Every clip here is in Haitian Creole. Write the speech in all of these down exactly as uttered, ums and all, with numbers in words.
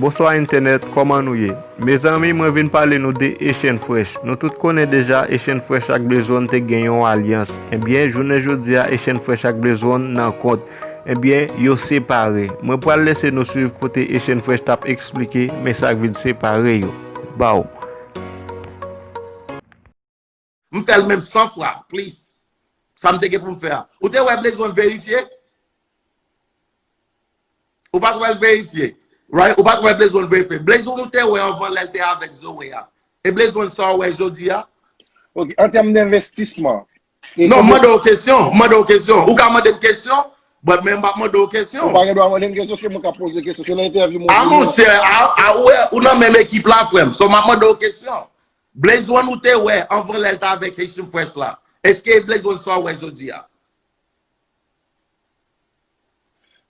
Bonswa entènèt, kòman nou ye? Mezanmi, mwen vin pale nou de Echann Fresh. Nou tout konnen deja Echann Fresh ak Blaze One te gen yon alyans. Ebyen, jounen jodi a, Echann Fresh ak Blaze One nan kont. Ebyen, yo separe. Mwen pral lese nou swiv kote Echann Fresh t ap eksplike, men sa k vin separe yo. Baw. M fè l menm san fwa, plis. Sa m te gen pou m fè a. Ou te wè Blaze One verifye? Ou pa t wè l verifye? Right? Ou pa t wè Blaze One verifye? Blaze One ou te wè anvan lè l te avèk Zoe a. E Blaze One sa w wè jodi a? Ok, an tèm denvestisman. Non, m mande w kesyon. M mande w kesyon. Ou ka mande m kesyon, but men m p ap mande w kesyon. Ou pa gen dwa mande m kesyon, se mwen k ap poze kesyon. Se nan entèvyou mwen. A monchè, ou nan menm ekip la, frè m. So, m ap mande w kesyon. Blaze One ou te wè anvan lè l t avèk Haitian Fresh la, èske Blaze One sa w wè jodi a?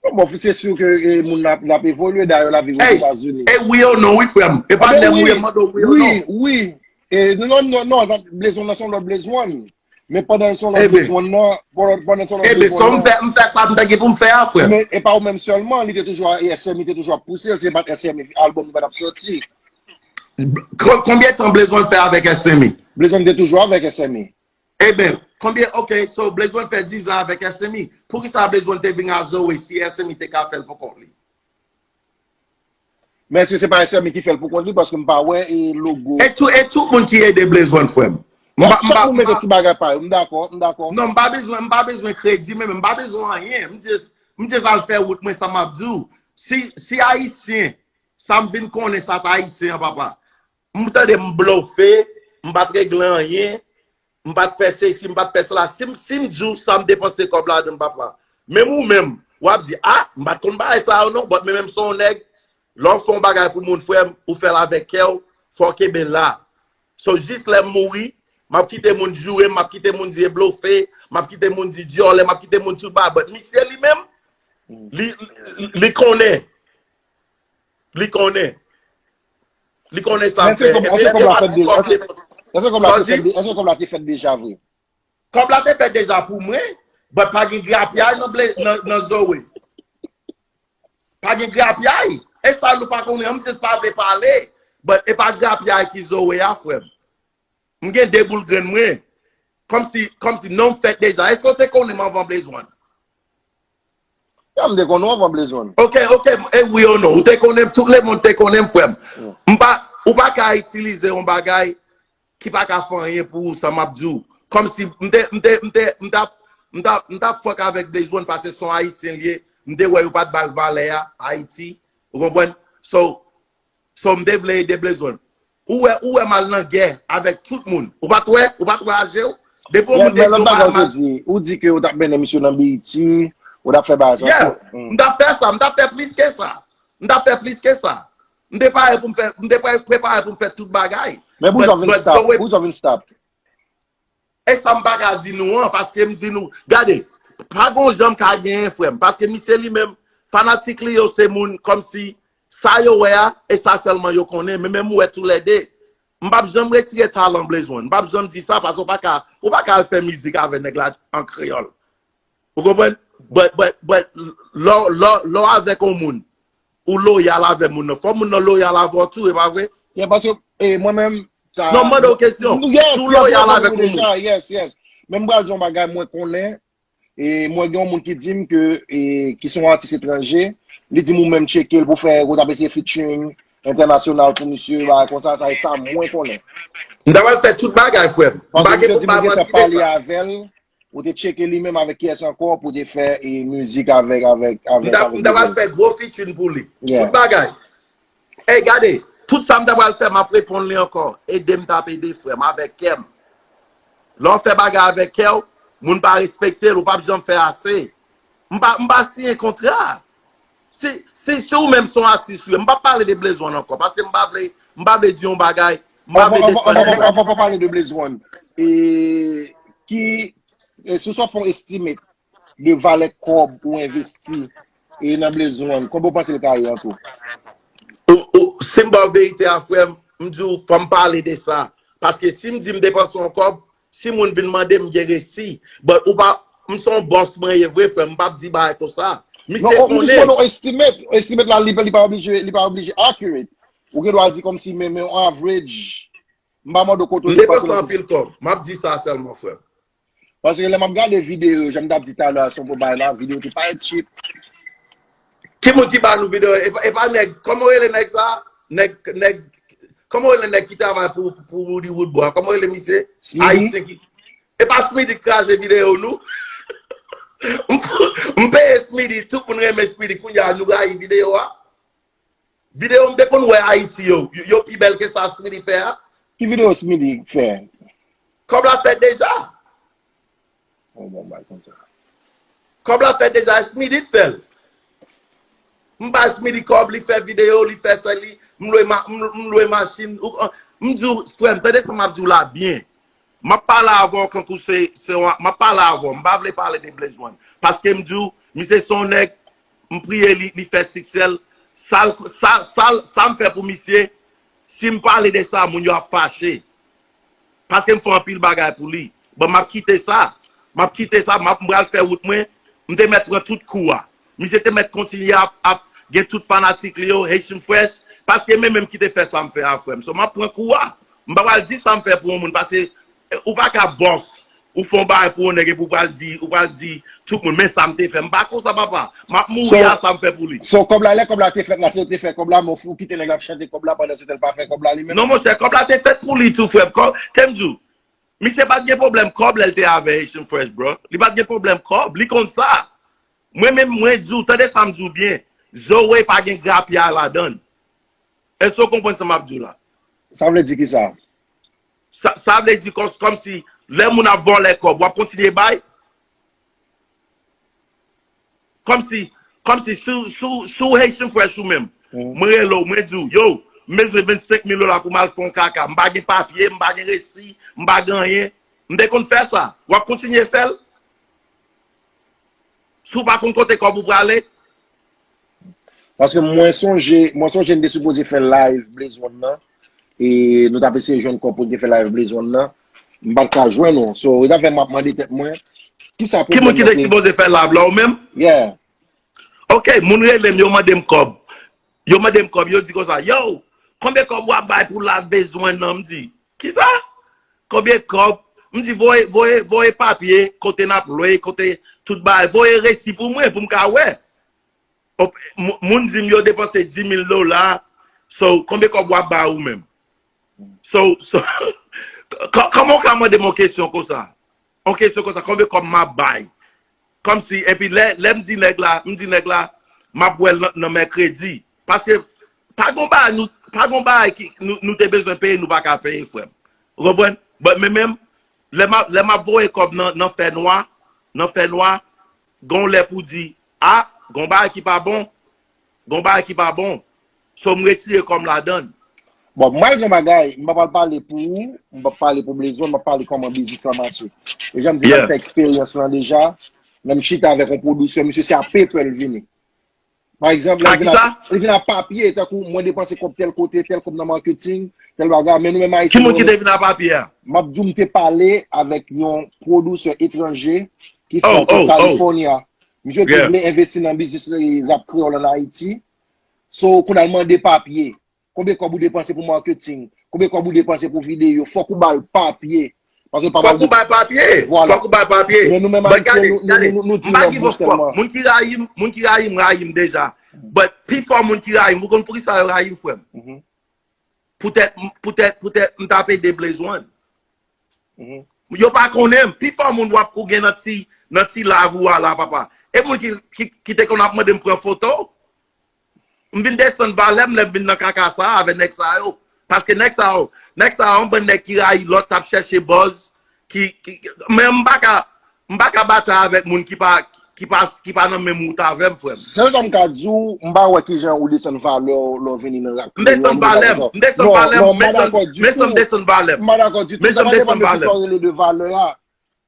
Bon, bon, se si ke e, moun nan ap evolye, dayè l ap viv Ozetazini. E wi ou non, wi, frè m. E pa lè m wi, mande w wi ou non. Wi, wi. E, non, non, non, non, Blaze One nan se yon lòt Blaze One. Men pandan l se yon lòt Blaze One nan, pandan l se yon lòt Blaze One nan. Ebe, so m fè, m fè sa m ta gen pou m fè a, frè m. Men e pa ou menm sèlman, li te toujou, S M I te toujou ap pouse l, se pa t S M I albòm li pa t ap sòti. Konbyen tan Blaze One fè avèk S M I? Blaze One te toujou avèk S M I. Eben, konbyen, ok, so Blaze One fè diz an avèk S M I. Poukisa Blaze One te vin a Zoe si S M I te ka fè l pou kont li? Men èske se pa S M I ki fè l pou kont li paske m pa wè e logo. E tou, e tout moun ki ede Blaze One, frè m. M pa, m pa, m pa, ti bagay pa yo, m dakò, m dakò. Non, m pa bezwen, m pa bezwen kredi, men m pa bezwen anyen. M just, m just al fè wout mwen sa m ap di w. Si, si Ayisyen, sa m vin konnen sa t Ayisyen an, papa. M tande m blofe, m pa t regle anyen, m pa t fè sesi, m pa t fè sela. Si m, si m di w sa m depanse kòb ladan, papa. Menm ou menm, w ap di, a, m pa t konn bagay sa yo non, but men menm se yon nèg, lè w fè yon bagay pou moun, frè m, ou fè l avèk kè w, fò w kenbe la. So, jis lè m mouri, m ap kite moun joure m, m ap kite moun di e blofe, m ap kite moun di dyòlè, m ap kite moun tout bagay, but misye li menm, li, li, li konnen. Li konnen. Li konnen sa l fè. Epi e pa ti kòb li. Èske kòb la te fèt de, èske kòb la te fèt deja vre? Kòb la te fèt deja pou mwen, but pa gen grapyay nan, nan, nan Zoe. Pa gen grapyay. E sa nou pa konnen, m just pa vle pale. But e pa grapyay ki Zoe a, frè m. M gen de boul grenn mwen. Kòmsi, kòmsi non m fèt deja. Èske w te konnen m anvan Blaze One? Ya, m te konnen w anvan Blaze One. Ok, ok, e wi ou non. Ou te konnen m, tout lemonn te konnen m, frè m. M pa, ou pa ka itilize yon bagay ki pa ka fè anyen pou ou, sa m ap di w. Kòmsi m te, m te, m te, m t ap, m t ap, m t ap fuck avèk Blaze One paske se yon Ayisyen l ye. M te wè yo pa t ba l valè a, Ayiti. Ou konprann? So, So m te vle ede Blaze One. Ou wè, ou wè m al nan gè avèk tout moun. Ou pa t wè, ou pa t wè aje w? Depi yon moun te di w pa al. Ou di ke ou t ap mennen misye nan Beyiti, ou t ap fè bagay sa tou. M t ap fè sa, m t ap fè plis ke sa. M t ap fè plis ke sa. M te pare pou m fè, m te prepare pou m fè tout bagay. Men pou sa w vin stop, pou sa w vin stop. E sa m pa ka di nou an, paske m di nou, gade, pa gon jan m ka genyen frè m, paske misye li menm, fanatik li yo se moun kòmsi sa yo wè a, e sa sèlman yo konnen, men menm ou wè toulède. M p ap janm retire talan Blaze One, m p ap janm di sa, paske w pa ka, ou pa ka al fè mizik avè nèg la an kreyòl. Ou konprann? But, but, but, lè w avèk yon moun, ou loyal avè moun nan, fò moun nan loyal avè w tou, e pa vre? Yeah, paske, e, mwen menm, Non, m mande w kesyon. Si w loyal avèk yon moun. Yes, yes. Men m pral di yon bagay mwen konnen. E mwen gen yon moun ki di m ke, e, ki se yon atis etranje. Li di m ou menm tcheke l pou fè, ou t ap eseye featuring entènasyonal pou misye, bagay konsa, sa e sa mwen konnen. M ta pral fè tout bagay, frè m. M pa gen pou m pa manti de sa. Ou te tcheke li menm avèk kiyès ankò pou te fè e mizik avèk avèk avèk avèk. M ta pral fè gwo featuring pou li. Tout bagay. Ey gade, tout sa m ta pral fè m ap reponn li ankò. Ede m t ap ede frè m avèk kè m. Lè w fè bagay avèk kè w, moun pa respekte l, ou p ap janm fè ase. M pa m pa siyen kontra. Si si si ou menm se yon atis wi, m p ap pale de Blaze One ankò paske m pa vle m pa vle di yon bagay, m pa vle defann yon bagay. Anvan anvan anvan pa pale de Blaze One. E ki E si w sot fè yon estimate de valè kòb ou envesti e nan Blaze One, konbyen w panse l ka ye an tou? Si m ba w verite a, frè m, m di w fò m pale de sa. Paske si m di m depanse yon kòb, si moun vin mande m, m gen resi. But ou pa, m se yon bòs mwen ye vre, frè m, m p ap di bagay konsa. Non, misye ou, m jis konnen. Mande yon estimate. Estimate la, li, li pa oblije, li pa oblije accurate. Ou gen dwa di kòmsi men, men yon average. M pa mande w kote w ye, paske depanse anpil kòb. M ap di sa sèlman, frè m. Paske lè m ap gade videyo, jan m t ap di talè a, se yon bagay la, videyo ki pa cheap. Ki moun ki ba nou videyo? E pa, e pa nèg, kòman w rele nèg sa? Nèg, nèg, kòman w rele nèg ki travay pou, pou Roody Woodboy? Kòman w rele misye? Ayisyen ki, e pa Smitty k kraze videyo nou? M, m peye Smitty, tout moun renmen Smitty, kounye a nou rayi videyo a. Videyo m te konn wè Ayiti yo, yo, yo pi bèl ke sa Smitty fè a. Ki videyo Smitty fè? Kòb la fèt deja. Oh, bon, bay konsa. Kòb la fèt deja, Smitty t fè l. M bay Smitty kòb, li fè videyo, li fè sa, li, m lwe, ma, m, m lwe machin. Ou, m di w, frè m, tande sa m ap di w la byen. M ap pale avè w kankou se, se yon, m ap pale avè w. M pa vle pale de Blaze One. Paske m di w, misye se yon nèg, m priye li, li fè siksè l. Sa l, sa, sa l, sa m fè pou misye, si m pale de sa, moun yo ap fache. Paske m fè anpil bagay pou li. Bon, m ap kite sa. M ap kite sa, m ap, m pral fè wout mwen. M te mèt pran tout kou a. Misye te mèt kontinye ap, ap gen tout fanatik li yo, Haitian Fresh. Paske men menm ki te fè sa m fè a, frè m. So, m ap pran kou a. M pa pral di sa m fè pou yon moun, paske, eh, ou pa ka bòs. Ou fè yon bagay pou yon nèg epi ou pral di, ou pral di tout moun, men sa m te fè. M pa konsa, papa. M ap mouri a sa m fè pou li. So, kòb la, lè kòb la te fèt la, se ou te fè kòb la, men ou kite nèg la ap chante kòb la pandan se tan l pa fè kòb la li menm? Non, monchè, kòb la te fèt pou li tou, frè m. Kòb, ke m di w, misye pa t gen pwoblèm kòb lè l te avè Haitian Fresh, bro. Li pa t gen pwoblèm kòb. Li konn sa. Mwen menm, mwen di w, tande sa m di w byen. Zoe pa gen grapya ladan l. Èske w konprann sa m ap di w la? Sa vle di kisa? Sa, sa vle di kòm, kòmsi lè moun ap vòlè kòb, w ap kontinye bay? Kòmsi, kòmsi sou, sou, sou Haitian Fresh ou menm. Mwen rele w, mwen di w, yo, m bezwen vennsenk mil dola pou m al fè yon kaka. M pa gen papye, m pa gen resi, m pa gen anyen. M te konn fè sa. W ap kontinye fè l? Si w pa konn kote kòb ou prale? Paske mwen sonje, mwen sonje n te sipoze fè live Blaze One nan. E nou t ap eseye jwenn kòb pou n te fè live Blaze One nan. M pa t ka jwenn ou. So, e sa fè m ap mande tèt mwen, kisa pwoblèm nan te? Ki moun ki te sipoze fè live la, ou menm? Yeah. Ok, moun rele m, yo mande m kòb. Yo mande m kòb, yo di konsa, yo, konbyen kòb w ap bay pou live Blaze One nan? M di, kisa? Konbyen kòb? M di, voye, voye, voye papye, kote n ap lwe, kote tout bagay, voye resi pou mwen, pou m ka wè. Op-, mou-, moun di m yo depanse dis mil dola, so, konbyen kòb w ap bay ou menm? So, so, kò-, kòman w ka mande m yon kesyon konsa? Yon kesyon konsa, konbyen kòb m ap bay? Kòmsi, epi lè, lè m di nèg la, m di nèg la, m ap wè l nan, nan mèkredi. Paske, pa gon bagay, nou, pa gon bagay ki, nou, nou te bezwen peye, nou pa ka peye, frè m. Ou konprann? But men menm, lè m ap, lè m ap voye kòb nan, nan fè nwa, nan fè nwa, gon lè pou di, a, gon bagay ki pa bon, gon bagay ki pa bon. So, m retire kò m ladan l. Bon, m pral di yon bagay, m pa pral pale pou ou, m p ap pale pou Blaze One, m ap pale kòman biznis lan mache. E jan m di, m fè eksperyans lan deja, lè m chita avèk yon pwodiktè, misye se a papye l vini. Pa egzanp, lè l vin a, li vin a papye, tankou mwen depanse kòb tèl kote, tèl kòb nan marketing, tèl bagay, men nou menm Ayisyen, ki moun ki te vin a papye a? M ap di w, m te pale avèk yon pwodiktè etranje ki fè yon California. Misye te vle envesti nan biznis rap kreyòl ann Ayiti. So, kounye a l mande papye. Konbyen kòb ou depanse pou marketing? Konbyen kòb ou depanse pou videyo? Fòk ou ba l papye. Paske l pa pral... Fòk ou bay papye. Vwala. Fòk ou bay papye. Men nou menm Ayisyen, nou, nou, nou, nou di nan bouch sèlman. Moun ki rayi m, moun ki rayi m, rayi m deja. But pifò moun ki rayi m, ou konn poukisa yo rayi m, frè m? Poutèt, poutèt, poutèt m t ap ede Blaze One. Yo pa konnen m. Pifò moun w ap, ou gen nan ti, nan ti live ou a la, papa. E moun ki, ki, ki te konn ap mande m pran foto. M vin desann valè m lè m vin nan kaka sa a avè nèg sa yo. Paske nèg sa yo, nèg sa yo, yon bann nèg ki rayi lòt, k ap chèche buzz, ki, ki, men m pa ka, m pa ka batay avèk moun ki pa, ki pa, ki pa nan menm wout avè m, frè m. Sèl sa m ka di w, m pa wè kijan ou desann valè w lè w vini nan rap kreyòl. M desann valè m, m desann valè m, men san m desann valè m. M pa dakò ditou. Men san m desann valè m. M pa dakò ditou. Sa pa depann de kisa w rele de valè a.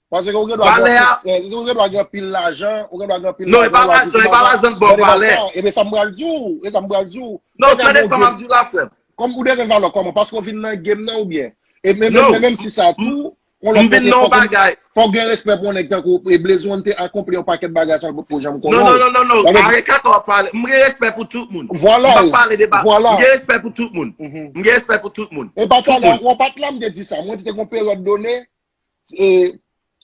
Paske ou gen dwa gen anpil, eh, ou gen dwa gen anpil lajan, ou gen dwa gen anpil lajan, ou gen dwa di sa. Non, e pa lajan, e pa lajan k ba w valè. Ebyen sa m pral di w, e sa m pral di w. Non, tande sa m ap di w la, frè m. Kòm ou desann valè w kòman? Paske w vin nan game nan oubyen? E men, men, men menm si sa tou, Yon lòt kote, fòk ou, fòk gen respè pou yon nèg tankou, e Blaze One te akonpli yon pakèt bagay sa l potko janm konnen. Non, non, non, non, non. Sa vle di, arete kaka w ap pale. M gen respè pou tout moun. Vwala. M pa pale de ba-, vwala. M gen respè pou tout moun. Mhm. M gen respè pou tout moun. E pa talè, w pa t la m te di sa. Mwen di te gon peryòd done, e,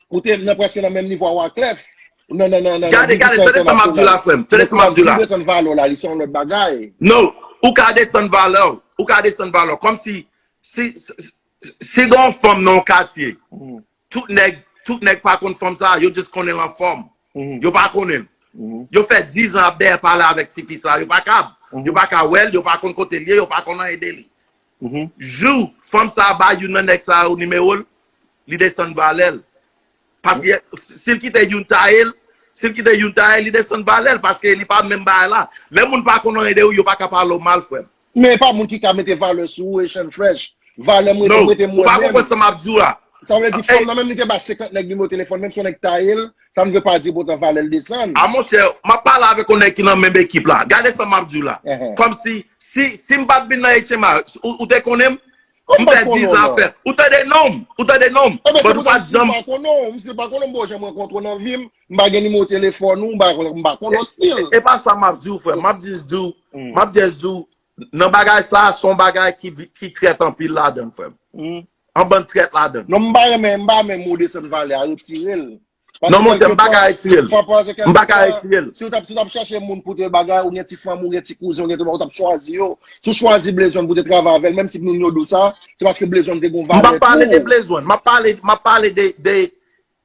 ou te nan, prèske nan menm nivo a Wyclef. Nan, nan, nan, nan, nan mizis entènasyonal. Gade, gade, tande sa m ap di w la, frè m. Tande sa m ap di w la. Ou ka desann valè w la, li se yon lòt bagay. No, ou ka desann valè w. Ou ka desann valè w. Kòmsi, si, si, si, si gen yon fanm nan yon katye, tout nèg, tout nèg pa konn fanm sa, yo just konnen l an fòm. Yo pa konnen l. Yo fè diz an ap dèyè pale avèk tifi sa, yo pa kab. Yo pa ka wè l, yo pa konn kote l ye, yo pa konn anyen de li. Jou fanm sa a ba youn nan nèg sa yo nimewo l, li desann valè l. Paske si l kite youn taye l, si l kite youn taye l, li desann valè l, paske li pa menm bagay la. Lè moun pa konn anyen de ou, yo pa ka pale w mal, frè m. Men e pa moun ki ka mete valè sou ou, Echann Fresh. Valè m rete, m rete mwen menm. No, ou pa konprann sa m ap di w la. Sa vle di, fanm nan menm li te ba senkant nèg nimewo telefòn, menm si yon nèg taye l, sa n vle pa di poutan valè l desann. A monchè, m ap pale avèk yon nèg ki nan menm ekip la. Gade sa m ap di w la. Kòmsi, si, si m pa t vin nan H M A, ou, ou te konnen m? M fè diz an ap fè. Ou tande non m? Ou tande non m? But ou pa t janm. Misye pa konnen w, misye pa konnen w, m poko janm rankontre w nan vi m. M pa gen nimewo telefòn ou, m pa, m pa konnen w still. E pa sa m ap di w, frè. M ap just di w, m ap just di w, nan bagay sa, se yon bagay ki, ki trèt anpil ladan l, frè m. Yon bann trèt ladan l. Non, m pa renmen, m pa renmen mo desann valè a, retire l. Non, monchè, m pa ka retire l. M pa ka retire l. Si w t ap, si w t ap chèche moun pou te bagay, ou gen ti fanmi, ou gen ti kouzen, ou gen tout, ou t ap chwazi yo. Si w chwazi Blaze One pou te travay avè l, menm si moun yo di w sa, se paske Blaze One te gen yon valè pou ou. M p ap pale de Blaze One, m ap pale, m ap pale de, de,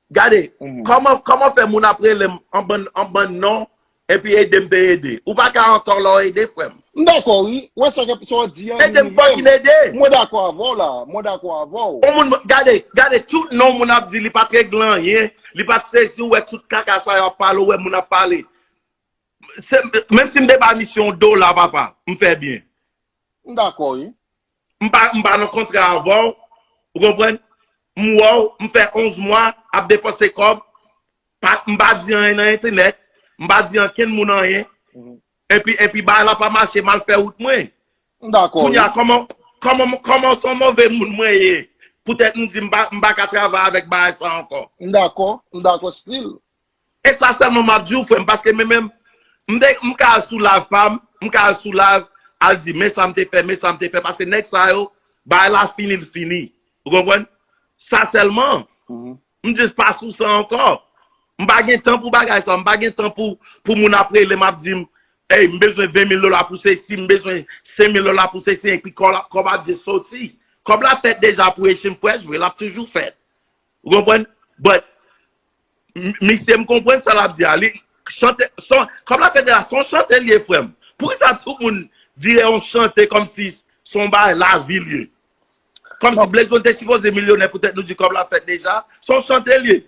gade, kòman, kòman fè moun ap rele m an bann, an bann non, epi ede m te ede. Ou pa ka ankò lè w ede, frè m. M dakò, wi. Wè sa, sa w di an, ede m fucking ede. Mwen dakò avè w la. Mwen dakò avè w. Yon moun, gade, gade tout non moun ap di, li pa t regle anyen, li pa t sezi, ou wè tout kaka sa yo ap pale, ou wè moun ap pale. Se, menm si m te ba misye yon dola, papa, m fè byen. M dakò, wi. M pa, m pa nan kontra avè w, ou konprann? M wè w, m fè onz mwa ap depanse kòb, pa, m pa di anyen nan entènèt, m pa di ankenn moun anyen, epi, epi bagay la pa mache, m al fè wout mwen. M dakò, wi. Kounye a, kòman, kòman, kòman se yon move moun mwen ye? Poutèt m di m pa, m pa ka travay avèk bagay sa ankò. M dakò, m dakò still. E sa sèlman m ap di w, frè m, paske men menm, m te, m ka al sou live pa m, m ka al sou live, al di, men sa m te fè, men sa m te fè, paske nèg sa yo, bagay la fini, l fini. Ou konprann? Sa sèlman. M just pa sou sa ankò. M pa gen tan pou bagay sa, m pa gen tan pou, pou moun ap rele m ap di m, ey, m bezwen ven mil dola pou sesi, m bezwen senk mil dola pou sesi, epi kòb la, kòb ap just soti. Kòb la fèt deja pou Echann Fresh, vre, l ap toujou fèt. Ou konprann? But, m-, misye, m konprann sa l ap di a. Li chante, son, kòb la fèt deja, se yon chante l ye, frè m. Poukisa tout moun vire yon chante kòmsi se yon bagay lavi l ye? Kòmsi Blaze One te sipoze milyonè poutèt nou di kòb la fèt deja, se yon chante l ye.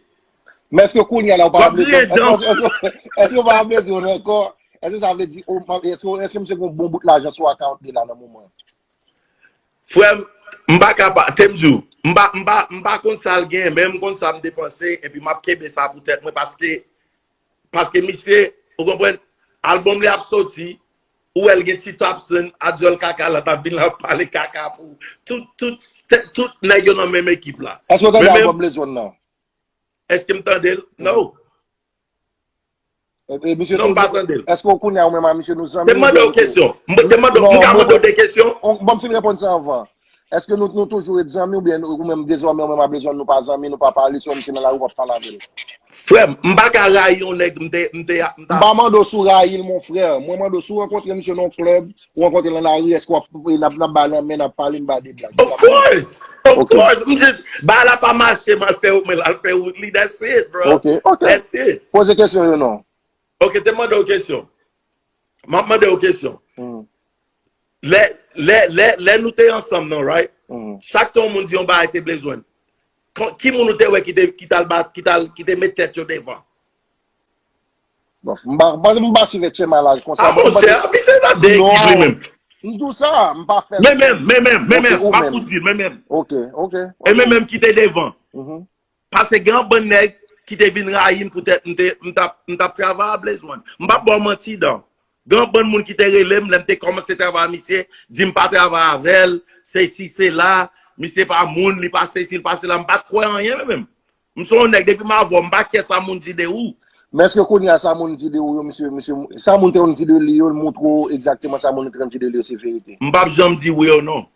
Men èske kounye a la ou pa bezwen, èske, èske, èske ou pa bezwen ankò? Èske sa vle di, ou, èske, èske misye gen yon bon bout lajan sou account li la nan moman? Frè m, m pa ka pa, te m di w, m pa, m pa, m pa konn sa l gen, men m konn sa m depanse, epi m ap kenbe sa pou tèt mwen, paske, paske misye, ou konprann, albòm li ap soti, ou wè l gen Tito Tapson, a dyòl kaka la, t ap vin la ap pale kaka pou tout, tout, tout nèg yo nan menm ekip la. Èske w tande albòm Blaze One nan? Èske m tande l? No. E, e, misye toujou, èske w kounye a ou menm a misye nou zanmi oubyen nou se... Te mande w kesyon. M te mande w, m ka mande w de kesyon? Ban m fin reponn sa anvan. Èske nou, nou toujou ret zanmi oubyen nou, ou menm dezòmè ou menm a Blaze One nou pa zanmi, nou pa pale, si w wè misye nan lari ou p ap pale avè l? Frè m, m pa ka rayi yon nèg, m te, m te, m ta... M pa mande w si w rayi l, mon frè. Mwen mande w si w rankontre misye nan yon klèb, ou rankontre l nan lari, èske w ap, n ap, n ap ba lanmen, n ap pale, n ba de blag? Of course! Of course! M just, bagay la pa mache, m al fè wout mwen, l al fè wout li, that's it, bro. Ok, ok. That's it. Poze kesyon yo non. Ok, te mande w kesyon. M ap mande w kesyon. Lè, lè, lè, lè nou te ansanm nan, right? Chak tan yon moun di yon bagay te Blaze One, ki moun ou te wè ki te, ki t al bat, ki t al, ki te met tèt yo devan? Bon, m pa, m pa, m pa swiv H M I la konsa. Ah, monchè, misye nan de ekip li menm. M di w sa, m pa fè. Men menm, men menm, men menm, m ap ou di, men menm. Ok, ok. E men menm ki te devan. Paske gen yon bann nèg ki te vin rayi m poutèt m te, m t ap, m t ap travay a Blaze One. M p ap ba w manti, dan. Gen yon bann moun ki te rele m lè m te kòmanse travay a misye, di m pa travay avè l, sesi, sela, Misye pa moun, li pa sesi, li pa sela. M pa t kwè anyen, menm. M se yon nèg, depi m avè w, m pa kè sa moun di de ou. Men èske kounye a sa moun di de ou yo, misye, misye, sa moun te konn di de li yo, l montre w egzakteman sa moun te konn di de li yo se verite? M p ap janm di wi ou non.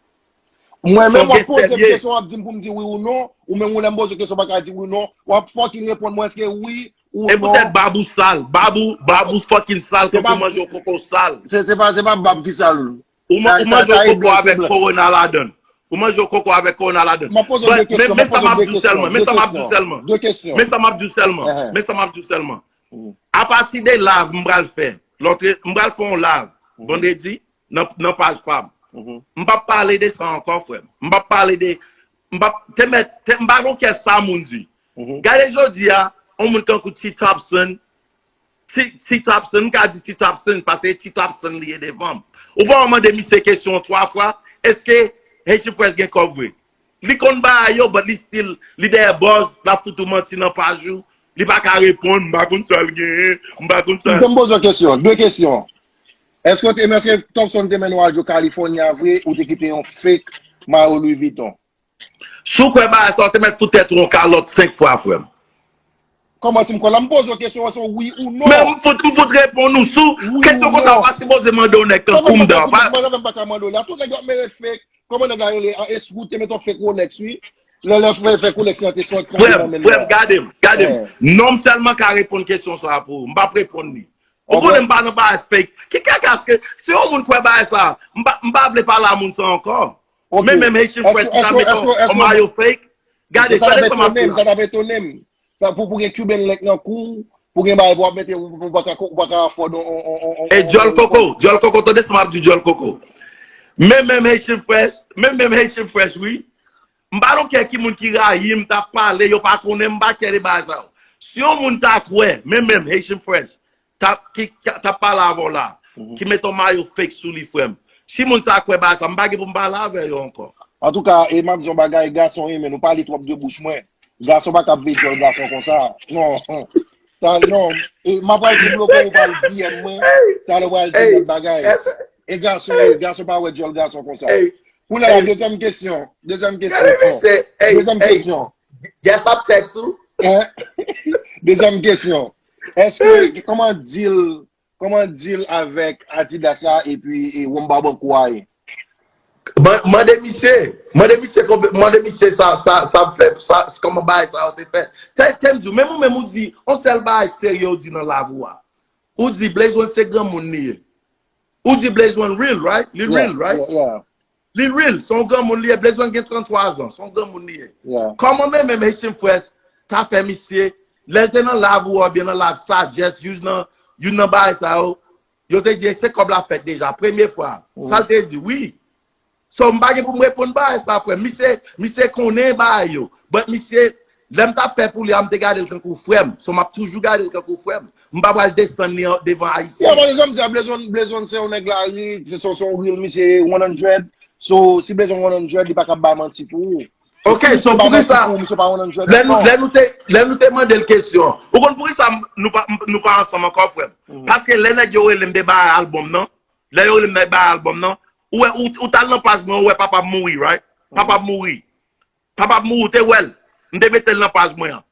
Mwen menm w ap poze m kesyon, w ap di m pou m di wi ou non, ou menm ou lè m poze w kesyon w pa ka di wi ou non, w ap fucking reponn mwen èske wi ou non. E poutèt bab ou sal, bab ou, bab ou fucking sal, tankou manje yon koko sal. Se, se pa, se pa bab ki sal. Ou manje yon koko avèk kowona ladan l. Ou manje yon koko avèk kowona ladan l. Men sa m ap di w sèlman, men sa m ap di w sèlman. Men sa m ap di w sèlman, men sa m ap di w sèlman. Apati de live m pral fè, lòt, m pral fè yon live vandredi nan, nan paj pa m. M p ap pale de sa ankò, frè m. M p ap pale de, m p ap, te mèt, te, m pa gon kè sa moun di. Gade jodi a, yon moun tankou T Thompson, T, T Thompson, m ka di T Thompson, paske e T Thompson li ye devan m. Ou pa wè mande misye kesyon twa fwa, èske Haitian Fresh gen kòb vre? Li konn bagay yo, but li still, li dèyè buzz, l ap fout ou manti nan paj ou, li pa ka reponn, m pa konn sa l genyen, m pa konn sa. M poze w kesyon, de kesyon. Èske w te, èske Thompson te mennen w al jwe California vre, ou te kite yon fake mayo Louis Vuitton? Si w kwè bagay sa, w te mèt fout tèt ou yon kalòt senk fwa, frè m. Kòman si m kwè la? M poze w kesyon an, se yon wi ou non. Men m fout, m fout reponn ou sou kesyon konsa, w pa sipoze mande yon nèg tankou m dan. Mwen menm pa ka mande w la. Tout nèg yo ap mennen fake. Kòman nèg la rele? Eskou te met yon fake Rolex, wi. Lè, lè fake Rolex lan te soti nan men l la. Frè m, gade m, gade m. Non m sèlman ka reponn kesyon sa a pou ou. M p ap reponn li. Ou konnen m pa nan bagay fake. Ki kaka ke, si yon moun kwè bagay sa, m pa, m pa vle pale a moun sa ankò. Men menm Haitian Fresh ki ta met yon, yon mayo fake. Gade, gade sa m ap di w la. Sa t ap etone m. Pou, pou gen Cuban link nan kou, pou gen bagay pou w ap mete, ou pa ka, ou pa ka afford on, on, on, on. E djòl koko, djòl koko, tande sa m ap di w djòl koko. Men menm Haitian Fresh, men menm Haitian Fresh, wi. M pa don't care ki moun ki rayi m, t ap pale, yo pa konnen m, m pa care de bagay sa yo. Si yon moun ta kwè, men menm Haitian Fresh, t ap, ki, ki t ap pale avè w la, ki met yon mayo fake sou li, frè m. Si moun sa kwè bagay sa, m pa gen pou m pale avè yo ankò. Antouka, e m ap di w yon bagay, gason, e men nou pale twòp de bouch mwen. Gason pa ka ap veye djòl gason konsa. Non. Sa, non. E m ap pral debloke w, ou pral D M mwen. Talè w pral di m lòt bagay. E gason, e gason pa wè djòl gason konsa. Kounye a, dezyèm kesyon. Dezyèm kesyon. Dezyèm kesyon. Guess ap text ou. Dezyèm kesyon. Èske, kòman deal, kòman deal avèk Adidas la epi e, Womba Banco a ye? Mande misye. Mande misye konbe, mande misye sa, sa, sa ap fè, sa, kòman bagay sa yo te fè. Tè, tè m di w, menm ou menm ou di, yon sèl bagay serye ou di nan lavi w a. Ou di Blaze One se granmoun li ye. Ou di Blaze One real, right? Li real, right? Li real, se yon granmoun li ye. Blaze One gen tranntwa zan, se yon granmoun li ye. Kòman menm menm Haitian Fresh ta fè misye, lè l te nan live ou oubyen nan live Sagesse, youn nan, youn nan bagay sa yo, yo te di se kòb la fèt deja, premye fwa. Sa l te di, wi. So, m pa gen pou m reponn bagay sa, frè m. Misye, misye konnen bagay yo. But misye, lè m t ap fè pou li a, m te gade l tankou frè m. So, m ap toujou gade l tankou frè m. M pa pral desann li an, devan Ayisyen. Yo, paske jan m di a, Blaze One, Blaze One se yon nèg lari, se, se, se yon real misye one hundred. So, si Blaze One one hundred, li pa ka ap bay manti pou ou. Ok, so poukisa, lè nou, lè nou te, lè nou te mande l kesyon, ou konn poukisa nou pa, nou pa ansanm ankò, frè m? Paske lè nèg yo rele m te bay albòm nan, lè yo rele m te bay albòm nan, ou wè, ou, ou t al nan paj mwen, ou wè papa m mouri, right? Papa m mouri. Papa m mouri, ou te wè l. M te mete l nan paj mwen an.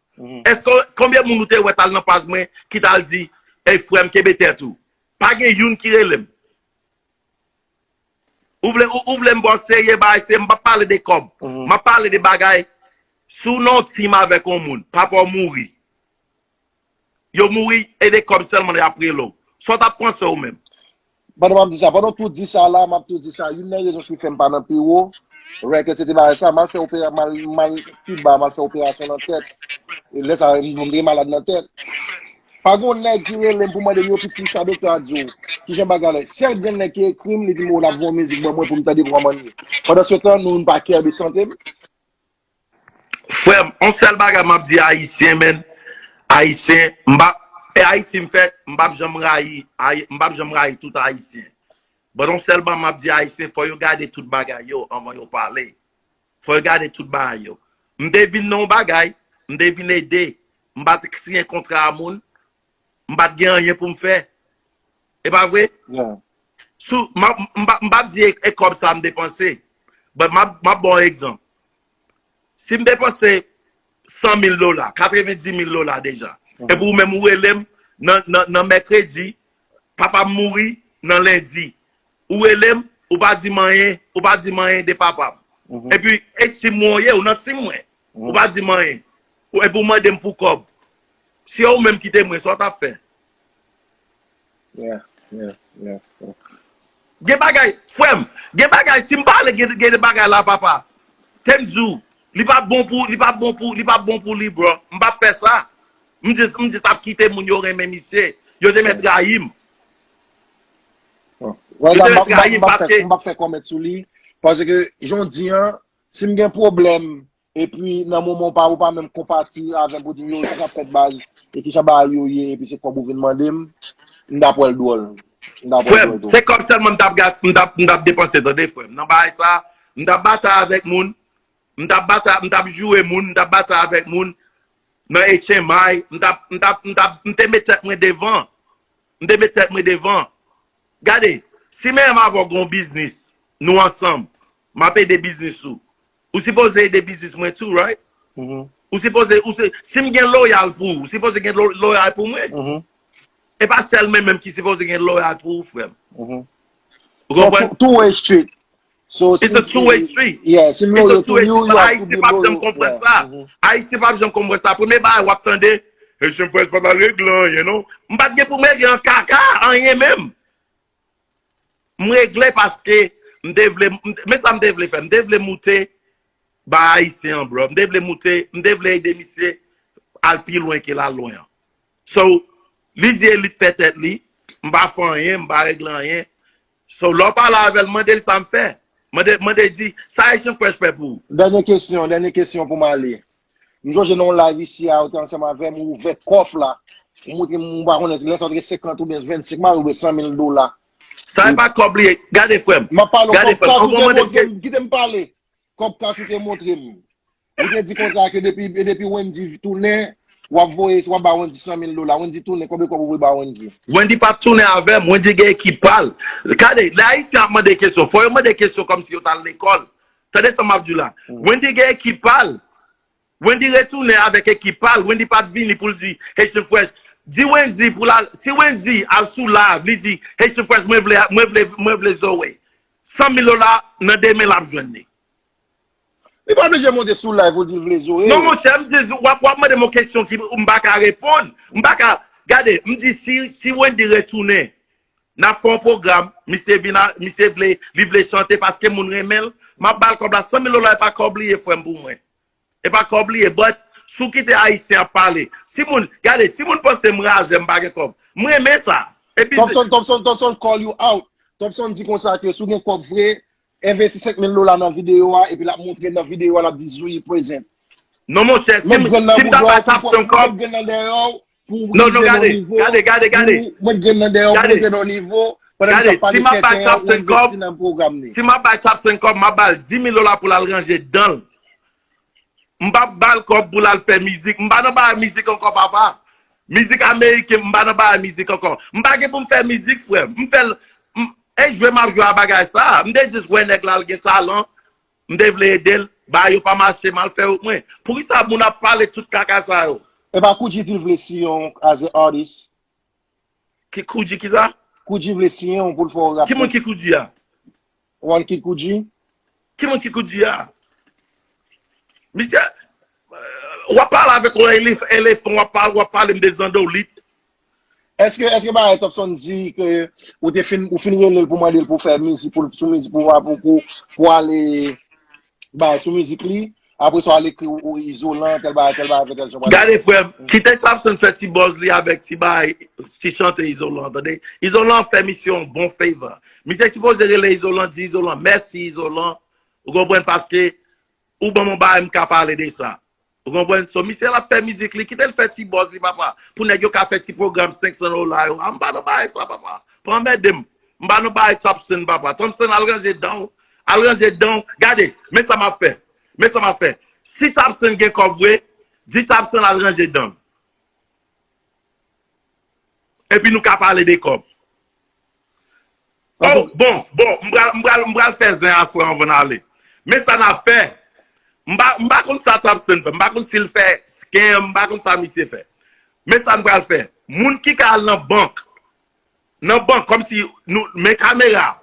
Èske, konbyen moun ou te wè t al nan paj mwen ki t al di, ey, frè m, kenbe tèt ou? Pa gen youn ki rele m. Ou vle, ou, ou vle m ba w serye bagay, se, m p ap pale de kòb. M ap pale de bagay, si w nan yon team avèk yon moun, papa w mouri. Yo mouri, e de kòb sèlman y ap rele w. Sa w t ap panse ou menm? Pandan m ap di sa, pandan w tou di sa la, m ap tou di sa, youn nan rezon ki fè m pa nan pi wo, rèk, etsetera, sa, m al fè opera, m al, m al Kiba, m al fè operasyon nan tèt. E lè sa, m, m te malad nan tèt. Pa gen yon nèg ki rele m pou mande m, yo, piti, sa doktè a di w. Kijan bagay la? Sèl grenn nèg ki ekri m, li di m, o, l ap voye yon mizik ban mwen pou m tande pou m anmanye. Pandan se tan, nou, nou pa care de sante m. Frè m, yon sèl bagay m ap di Ayisyen, man. Ayisyen, m pa, e Ayiti m fèt, m p ap janm rayi, Ayi-, m p ap janm rayi tout Ayisyen. But yon sèl bagay m ap di Ayisyen, fò yo gade tout bagay yo anvan yo pale. Fò yo gade tout bagay yo. M te vin nan yon bagay, m te vin ede, m pa t siyen kontra a moun, m pa t gen anyen pou m fè. E pa vre? Sou, m ap, m pa, m p ap di e, e kòb sa m depanse. But m ap, m ap ba w egzanp. Si m depanse san mil dola, katrevendiz mil dola deja. Epi ou menm ou rele m nan, nan, nan mèkredi, papa m mouri nan lendi. Ou rele m, ou pa di m anyen, ou pa di m anyen de papa m. Epi, e tim mwen ou ye, ou nan tim mwen. Ou pa di m anyen. Ou, epi ou mande m pou kòb. Si ou menm kite mwen, sa w t ap fè? Yeah, yeah, yeah. Gen bagay, frè m, gen bagay, si m pale, gen, gen de bagay la, papa. Te m di w, li pa bon pou, li pa bon pou, li pa bon pou li, bro. M p ap fè sa. M di, m di t ap kite moun yo renmen misye. Yo te mèt rayi m. Bon. Yo te mèt rayi m paske. M p ap fè kòmèt sou li. Paske, jan w di an, si m gen pwoblèm, epi nan moman w pa, ou pa menm konpati avè m pou di m yo, sa k ap fèt baz, e kijan bagay yo ye, epi se kòb ou vin mande m, m t ap wè l dwòl. M t ap wè l dwòl tou. Frè m, se kòb sèlman m t ap gas, m t ap, m t ap depanse, tande, frè m. Nan bagay sa, m t ap batay avèk moun, m t ap batay, m t ap joure moun, m t ap batay avèk moun, nan H M I, m t ap, m t ap, m t ap, m te met tèt mwen devan. M te met tèt mwen devan. Gade, si menm avè w gen yon biznis, nou ansanm, m ap ede biznis ou. Ou sipoze ede biznis mwen tou, right? Ou sipoze, ou se, si m gen loyal pou ou, ou sipoze gen lo- loyal pou mwen. E pa sèl mwen menm ki sipoze gen loyal pou ou, frè m. Ou konprann? Two way street. So, It's a two way street. Yeah, si m loyal to you, you have to be loyal. Ayisyen p ap janm konprann sa. Ayisyen p ap janm konprann sa. Premye bagay w ap tande, Haitian Fresh pa t al regle anyen non. M pa t gen pou m regle an kaka, anyen menm. M regle paske m te vle, men sa m te vle fè. M te vle moute ba Ayisyen an, bro. M te vle moute, m te vle ede misye al pi lwen ke l al lwen an. So, li di e li t fè tèt li, m pa fè anyen, m pa regle anyen. So, lè w pale avè l, mande l sa m fè. Mande, mande di, sa Haitian Fresh fè pou ou? Dènye kesyon, dènye kesyon pou m ale. M sonje nan yon live isi a, ou te ansanm avè m, ou ouvè kòf la. Ou montre m, m pa konnen, lè sa w te gen senkant oubyen vennsenk, m pa ouvè san mil dola. Sa e pa kòb li ye. Gade, frè m. M ap pale w kòb kas ou te montre m, kite m pale. Kòb kas ou te montre m. Ou te di konsa ke depi, depi Wendy tounen, w ap voye, w ap ba Wendy san mil dola. Wendy tounen, konbyen kòb ou voye ba Wendy? Wendy pa t tounen avè m, Wendy gen ekip pa l. Gade, lè Ayisyen ap mande kesyon, fò yo mande kesyon kòmsi yo t al lekòl. Tande sa m ap di w la. Wendy gen ekip pa l. Wendy retounen avèk ekip pa l. Wendy pa t vini pou l di Haitian Fresh. Di Wendy pou l al, si Wendy al sou live, li di Haitian Fresh, mwen vle, mwen vle, mwen vle Zoe. San mil dola nan de men l ap jwenn li. Li pa oblije monte sou live pou l di l vle Zoe. Non, monchè, m di, w ap, w ap mande m yon kesyon ki m pa ka reponn. M pa ka, gade, m di si, si Wendy retounen, n ap fè yon pwogram, misye vin a, misye vle, li vle chante paske moun renmen l, m ap ba l kòb la, san mil dola e pa kòb li ye, frè m, pou mwen. E pa kòb li ye, but si w kite Ayisyen ap pale, si moun, gade, si moun panse m razè, m pa gen kòb, m renmen sa. E biznis. Thompson, Thompson, Thompson call you out. Thompson di konsa ke si w gen kòb vre, envesti senk mil dola nan videyo a, epi l ap montre nan videyo a, l ap di Zoe present. Non, monchè, si m, si m ta bay Thompson kòb. Met grenn nan dèyè w, pou w rive nan yon nivo. Non, non, gade, gade, gade, gade. Ou met grenn nan dèyè w, pou w rive nan yon nivo, pandan l ap pale tenten an, ou envesti nan pwogram li. Si m ap bay Thompson kòb, m ap ba l dis mil dola pou l al ranje dan l. M p ap ba l kòb pou l al fè mizik. M pa nan bagay mizik ankò, papa. Mizik ameriken, m pa nan bagay mizik ankò. M pa gen pou m fè mizik, frè m. M fè l, m, e jwe m ap jwe a bagay sa. M te jis wè nèg la, l gen talan. M te vle ede l. Bagay yo pa mache, m al fè yo mwen. Poukisa moun ap pale tout kaka sa yo? E pa Koudji di l vle siyen w as a artist? Ki Koudji ki sa? Koudji vle siyen w pou l fè w rap. Ki moun ki Koudji a? One Kid Koudji? Ki moun ki Koudji a? Misye, w ap pale avèk yon elef, elefan, w ap pale, w ap pale m de zandolit. Èske, èske bagay Thompson di ke ou te fin, ou fin rele l pou mande l pou fè mizik, pou, sou mizik, pou, pou, pou, pou ale bay sou mizik li, apre sa w al ekri ou, ou Izolan, tèl bagay, tèl bagay, tèl jan bagay. Gade, frè m, kite Thompson fè ti buzz li avèk ti bagay, ti chante Izolan, tande? Izolan fè misye yon bon favor. Misye sipoze rele Izolan, di Izolan, mèsi Izolan, ou konprann, paske ou ban m yon bagay m ka pale de sa. Ou konprann? So, misye l ap fè mizik li, kite l fè ti buzz li, papa. Pou nèg yo ka fè ti pwogram senk san dola yo. A, m pa nan bagay sa, papa. Pa anmède m. M pa nan bagay Thompson, papa. Thompson, al ranje dan w. Al ranje dan w. Gade, men sa m ap fè. Men sa m ap fè. Si Thompson gen kòb vre, di Thompson al ranje dan l. Epi nou ka pale de kòb. Oh, bon, bon, m pral, m pral, m pral fè zen aswè anvan n ale. Men sa n ap fè. M pa, m pa konn sa Tapsen fè. M pa konn si l fè scam, m pa konn sa misye fè. Men sa m pral fè. Moun ki ka al nan bank, nan bank, kòmsi nou, men kamera.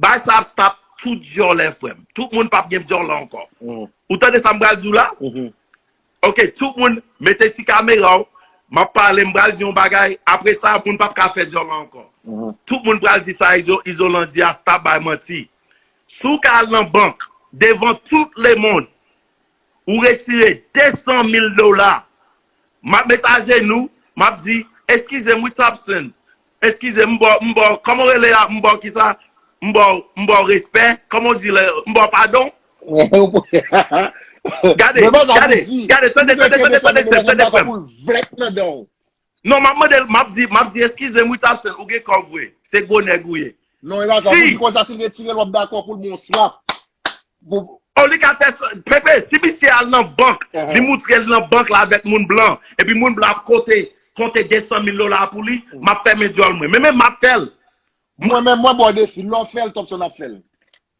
Bagay sa ap stop tout dyòlè, frè m. Tout moun p ap gen dyòlè ankò. Ou tande sa m pral di w la? Ok, tout moun, mete ti kamera w. M ap pale, m pral di yon bagay. Apre sa, moun p ap ka fè dyòlè ankò. Tout moun pral di sa Izo, Izolan di a, stop bay manti. Si w ka al nan bank, devan tout lemonn, ou retire de san mil dola, m ap met ajenou, m ap di, eskize m wi Tapsen, eskize m, m ba w, m ba w, kòman w rele a, m ba w kisa, m ba w, m ba w respè, kòman w di lè, m ba w padon. Gade, gade, gade, tande, tande, tande, tande, tande, tande, frè m. Non, m ap mande l, m ap di, m ap di, eskize m wi Tapsen, ou gen kòb vre. Se gwo nèg ou ye. Non, e pa sa, si pou di konsa, si l retire l, w ap dakò pou l bon slap. Bon. Oh, li ka fè sa, Pepe, si misye al nan bank, li moutre l nan bank la avèk moun blan, epi moun blan ap konte, konte de san mil dola pou li, m ap fèmen dyòl mwen. Men menm m ap fè l. Mwen menm, mwen ba w defi, lè w fè l, Topson ap fè l.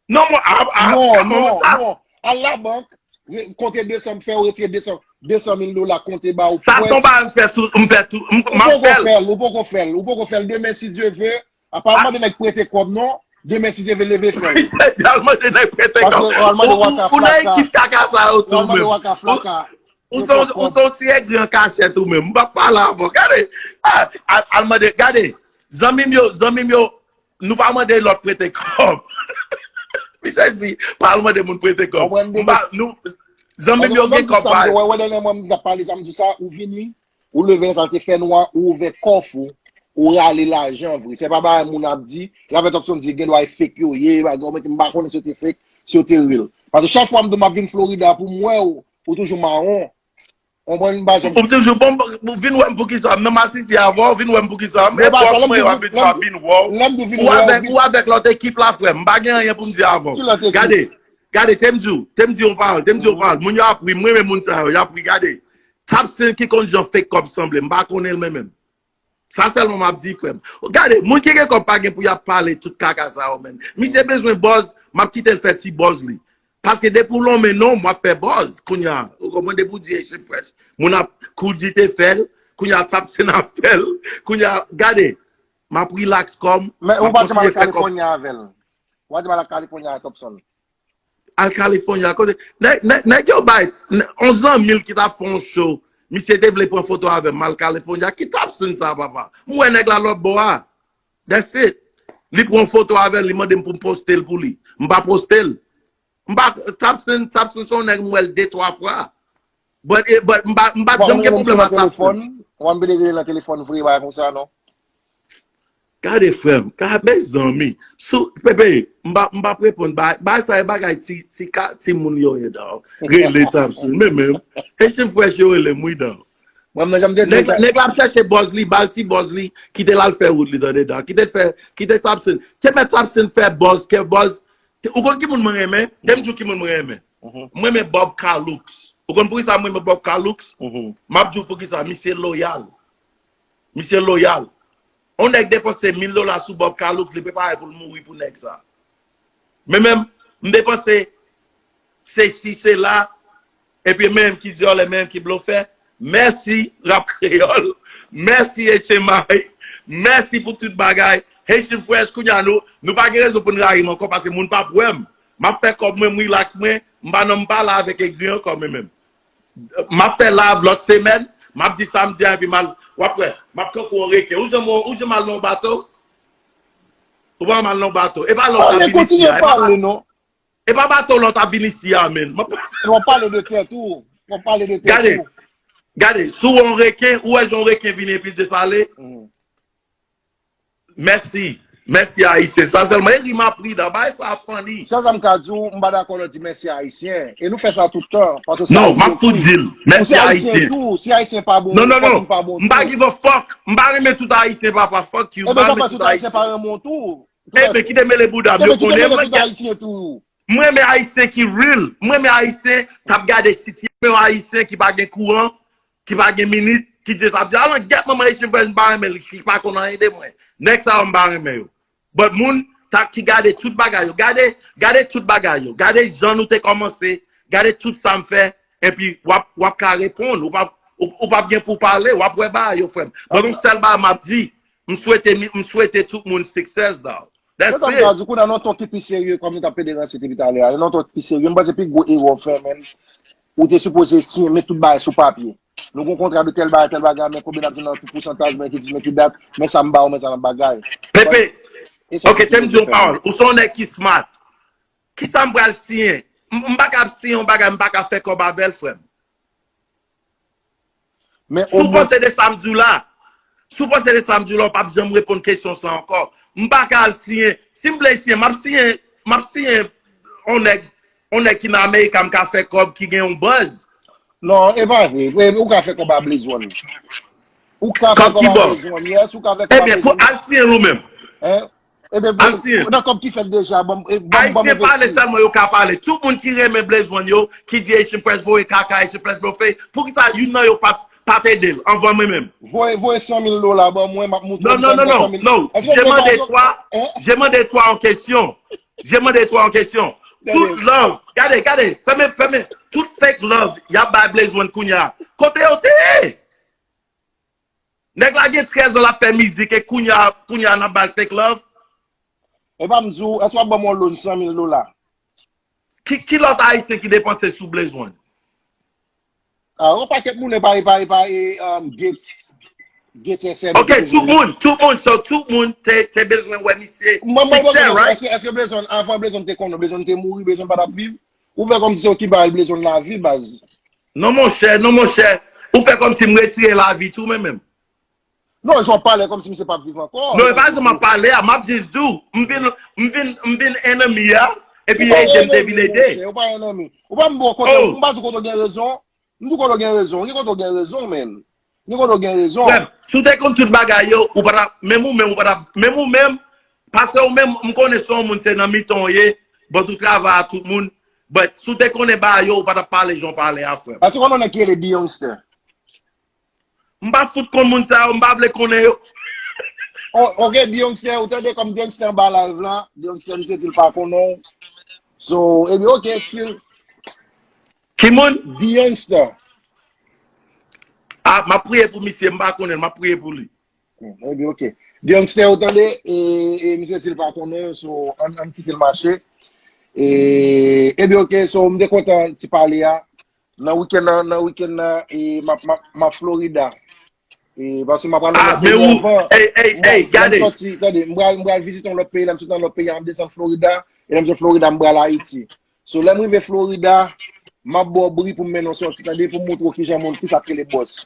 Non, mwen, a, a, non, non, non. Al labank, re- konte de san, fè yo retire de san, de san mil dola, konte ba ou. Sa se yon bagay m fè tou, m fè tou, m, m ap fè l. Ou poko fè l, ou poko fè l, ou poko fè l. Demen, si Dye ve, apa al mande nèg prete kòb, non. Demen, si Dye ve, leve fè l. Misye di al mande nèg prete kòb. Ou, ou, ou nan ekip kaka sa yo tou menm. Ou se yon ti egri an kachèt ou menm. M p ap pale avè w. Gade, al, al mande, gade. Zanmi m yo, zanmi m yo, nou pa mande lòt prete kòb. Misye di, pa al mande moun prete kòb. M pa, nou, zanmi m yo gen kòb pa yo. Wè, wè, dènye mwa m t ap pale, sa m di sa, ou vini, ou leve nan sa l te fè nwa, ou ouvè kòf ou, ou rale lajan vre. Se pa bagay moun ap di, Raven Thompson di, gen dwa e fake yo ye, bagay, mwen, m pa konnen si yo te fake, si yo te real. Paske chak fwa m di m ap vin Florida pou m wè w, ou toujou mawon. Konprann, m pa janm. Ou toujou bon, ou vin wè m poukisa? M nan masisi avè w, vin wè m poukisa? E bòs mwen yo ap vin sa, vin wè w. Ou avèk, ou avèk lòt ekip la, frè m. M pa gen anyen pou m di avè w. Gade, gade, te m di w, te m di yon pawòl, te m di yon pawòl. Moun yo ap ri, m renmen moun sa yo, y ap ri, gade. Tapsen ki konn jan fake kòb sanble, m pa konnen l menm menm. Sa sèlman m ap di, frè m. Gade, moun ki gen kòb pa gen pou y ap pale tout kaka sa yo, menm. Misye bezwen buzz, m ap kite l fè ti buzz li. Paske depi w lonmen non w, w ap fè buzz. Kounye a, ou konprann, depi w di Haitian Fresh, moun ap, kou di te fè l, kounye a Tapsen ap fè l, kounye a, gade, m ap relax kò m, m ap kontinye fè kòb. Men ou pa janm al California avè l. Ou pa janm al California avè Topson. Al California, kote, nèg, nèg, nèg yo bay, nè- yon zanmi l ki t ap fè yon show, misye te vle pran foto avè m, m al California, ki Tapsen sa, papa? M wè nèg la lòt bò a. That's it. Li pran foto avè l, li mande m pou m poste l pou li. M pa poste l. M pa, Tapsen, Tapsen se yon nèg m wè l de twa fwa. But, eh, but m pa, m pa janm gen pwoblèm ak Tapsen. Ou pa vle rele nan telefòn vre, bagay konsa, non? Gade, frè m, gade, mezanmi. Sou, Pepe, m pa, m p ap reponn. Bagay, bagay sa, e bagay ti, ti ka, timoun yo ye, dawg. Rele Tapsen, men menm. Haitian Fresh yo rele m, wi, dawg. Mwen, mwen, janm te di. Nèg, nèg la ap chèche buzz li, ba l ti buzz li, kite l al fè wout li, tande, dawg. Kite fè, kite Tapsen. Te mèt Tapsen fè buzz, ke buzz. Te- Ou konn ki moun mwen renmen? Te m di w ki moun mwen renmen. M renmen Bob Calux. Ou konn poukisa m renmen Bob Calux? M ap di w poukisa. Misye loyal. Misye loyal. Yon nèg depanse mil dola sou Bob Calux, li prepare pou l mouri pou nèg sa. Men menm, m depanse sesi sela, epi menm ki dyòlè, menm ki blofè. Mèsi, Rap Kreyòl. Mèsi, H M I. Mèsi pou tout bagay. Haitian Fresh, kounye a nou, nou pa gen rezon pou n rayi m ankò, paske moun p ap wè m. M ap fè kòb mwen, m relax mwen, m pa nan, m pa la avèk egri ankò, men menm. M ap fè live lòt semèn, m ap di sa m di a, epi m al, w ap wè, m ap tankou yon reken. Ou janm, ou janm al nan yon bato? Ou pa janm al nan yon bato? E pa lè w t ap vin isi a, e pa, e pa bato lè w t ap vin isi a, menn. M ap, w ap pale de tèt ou, w ap pale de tèt ou. Gade, gade, si w yon reken, ou wè jan yon reken vin epi l desale? Mèsi. Mèsi, Ayisyen. Sa sèlman. E ri m ap ri dan. Bagay sa funny. Sèl sa m ka di w, m pa dakò lè w di mèsi Ayisyen. E nou fè sa tout tan. Paske si Ayisyen tou, si Ayisyen pa bon, non, non, non, m pa give a fuck. M pa renmen tout Ayisyen, papa. Fuck you. M pa renmen tout Ayisyen. Ebyen, sa fè tout Ayisyen pa renmen w tou. Ebyen, kite mele bouda m. Yo konnen mwen. M renmen Ayisyen ki real. M renmen Ayisyen k ap gade sitiyasyon Ayisyen ki pa gen kouran, ki pa gen minit, ki just ap di, "Al nan gyèt manman Haitian Fresh, m pa renmen l, ki pa konn anyen de mwen." Nèg sa yo, m pa renmen yo. But moun sa ki gade tout bagay yo, gade, gade tout bagay yo, gade jan nou te kòmanse, Gade tout sa m fè, epi w ap, w ap ka reponn. Ou p ap, ou, ou p ap gen pou pale, w ap wè bagay yo, frè m. Bon, yon sèl bagay m ap di, m swete, m swete tout moun success, dog. That's it. Mwen ta di, kounye a nan ton ki pi serye, kòm nou t ap pede ranse depi talè a, nan ton ki pi serye, m panse pi gwo erè w fè, menm, ou te sipoze siyen, met tout bagay sou papye. Nou gen yon kontra de tèl bagay, tèl bagay, men konbyen n ap jwenn nan ki pousantaj, men ki di, men ki dat, men sa m ba w, men sa nan bagay. Pepe, ok, te m di yon pawòl. Ou se yon nèg ki smart. Kisa m pral siyen? M, m pa ka ap siyen yon bagay, m pa ka fè kòb avè l, frè m. Men si w omwen panse de sa m di w la, si w panse de sa m di w la, w p ap janm reponn kesyon sa ankò. M pa ka al siyen. Si m vle siyen, m ap siyen, m ap siyen yon nèg, yon nèg ki nan America, m ka fè kòb, ki gen yon buzz. Non, e pa vre. E, ou ka fè kòb a Blaze One. Ou ka fè kòb a Blaze One, yes, ou ka fè kòb a Blaze One. Ebyen, pou al siyen l ou menm. Hein? Ebyen, al siyen. Nan kòb ki fèt deja, ban m, e, ban m, ban m Ayisyen pale sèlman yo ka pale. Tout moun ki renmen Blaze One yo, ki di Haitian Press voye kaka, Haitian Press voye fake, poukisa youn nan yo pa, pa t ede l anvan mwen menm? Voye, voye san mil dola ban mwen, m ap moutre w. Non, non, non, non, non. J'ai demandé trois, j'ai demandé trois en question. J'ai demandé trois en question. Tout love. Gade, gade, fèmen, fèmen. Tout fake love y ap bay Blaze One kounye a. Kote yo te ye? Nèg la gen trèz an l ap fè mizik e kounye a, kounye a n ap ba l fake love. E pa m di w, èske w ap ban m yon loan san mil dola? Ki, ki lòt Ayisyen ki depanse sou Blaze One? Ah, yon pakèt moun e pa, e pa, e pa, e, um, Gates, Gates S M. Ok, tout moun, tout moun, so tout moun te, te bezwen wè misye. Mwen, mwen, mwen, right? Èske, èske Blaze One, avan Blaze One te konnen, Blaze One te mouri, Blaze One pa t ap viv? Ou fè kòmsi se w ki bay Blaze One lavi, baz. Non, monchè, non, monchè. Ou fè kòmsi m retire lavi tou, men menm. Non, jan w pale kòmsi misye p ap viv ankò. Non, e pa jan m ap pale a, m ap jis di w, m vin, m vin, m vin enemy a, epi ede m te vin ede. Ou pa enemy, monchè, ou pa enemy. Ou pa m bon kote, oh, m pa di w kote w gen rezon. M di w kote w gen rezon. Gen kote w gen rezon, men. Gen kote w gen rezon. Frè m, si w te konn tout bagay yo, ou pa t ap, menm ou menm, ou pa t ap, menm ou menm, paske ou menm, m konnen se yon moun, se nan mitan w ye, bon, ou travay a tout moun, but si w te konnen bagay yo, ou pa t ap pale jan w pale a, frè m. Èske w konnen yon nèg ki rele The Youngster? M pa fout konn moun sa yo, m pa vle konnen yo. Oh, ok, The Youngster, ou tande kòm The Youngster anba live la, The Youngster, misye di l pa konnen w. So, ebyen, ok, chill. Ki moun? The Youngster. Ah, m ap priye pou misye, m pa konnen l, m ap priye pou li. Hmm, ebyen, ok. The Youngster, ou tande, e, e, misye di l pa konnen, so, ann, ann kite l mache. E, ebyen, ok, so, m te kontan ti pale a. Nan wikenn nan, nan wikenn nan, e, m ap, m ap, m ap Florida. E, paske m ap pral nan lòt peyi anvan. Ey, ey, ey, gade. Lè m sòti, tande, m pral, m pral vizite yon lòt peyi, lè m soti nan lòt peyi a, m desann Florida, e lè m sot Florida, m pral Ayiti. So, lè m rive Florida, m ap ba w bri pou m mennen w sòti, tande, pou m montre w kijan moun, kisa k rele bòs.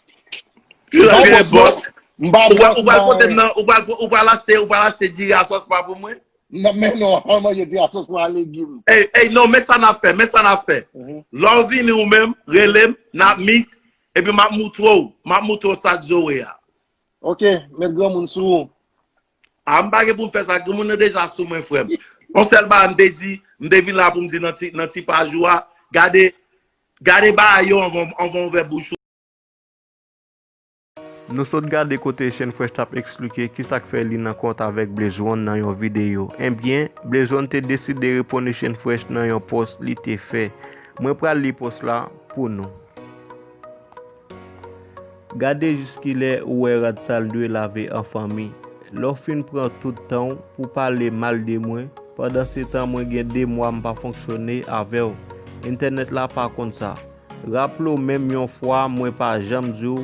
Kisa k rele bòs? M pa bòs, m pa anyen. Ou pral pote m nan, ou pral, ou pral achte, ou pral achte diri a sòs pa pou mwen? Non, men non, an manje diri a sòs pa legim. Ey, ey, non, men sa n ap fè, men sa n ap fè. Mhm. Lè w vini ou menm, rele m, n ap meet, epi m ap moutre w, m ap moutre w sa Zoe a. Ok, met granmoun sou ou. A, m pa gen pou m fè sa, granmoun nan deja sou mwen, frè m. Yon sèl bagay m te di, m te vin la pou m di nan ti, nan ti paj ou a, gade, gade bagay yo anvan, anvan w ouvè bouch ou. Nou sot gade kote Shane Fresh t ap eksplike kisa k fè li nan kont avèk Blaze One nan yon videyo. Ebyen, Blaze One te deside reponn Shane Fresh nan yon pòs li te fè. Mwen pral li pòs la pou nou. Gade jis kilè ou wè rad sal dwe lave an fanmi. Lè w fin pran tout tan w pou pale mal de mwen, pandansetan mwen gen de mwa m pa fonksyone avè w. Entènèt la pa konn sa. Raple w menm yon fwa mwen pa janm di w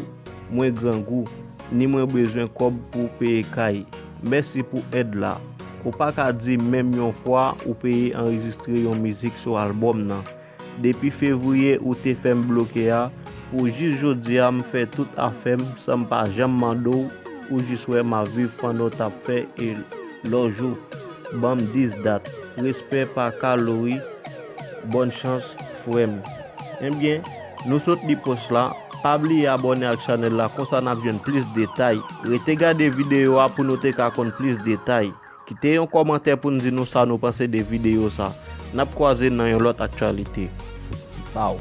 mwen grangou, ni mwen bezwen kòb pou peye kay. Mèsi pou èd la. Ou pa ka di menm yon fwa ou peye anrejistre yon mizik sou albòm nan. Depi fevriye ou te fè m bloke a, pou jis jodi a m fè tout afè m san m pa janm mande w, ou jis wè m ap viv pandan w t ap fè elòj ou. Ban m dis dat. Respè pa kalori. Bòn chans, frè m. Ebyen, nou sot li pòs la. Pa bliye abòne ak chanèl la, konsa n ap jwenn plis detay. Rete gade videyo a pou nou te ka konn plis detay. Kite yon kòmantè pou n di nou sa nou panse de videyo sa. N ap kwaze nan yon lòt aktyalite. Baw.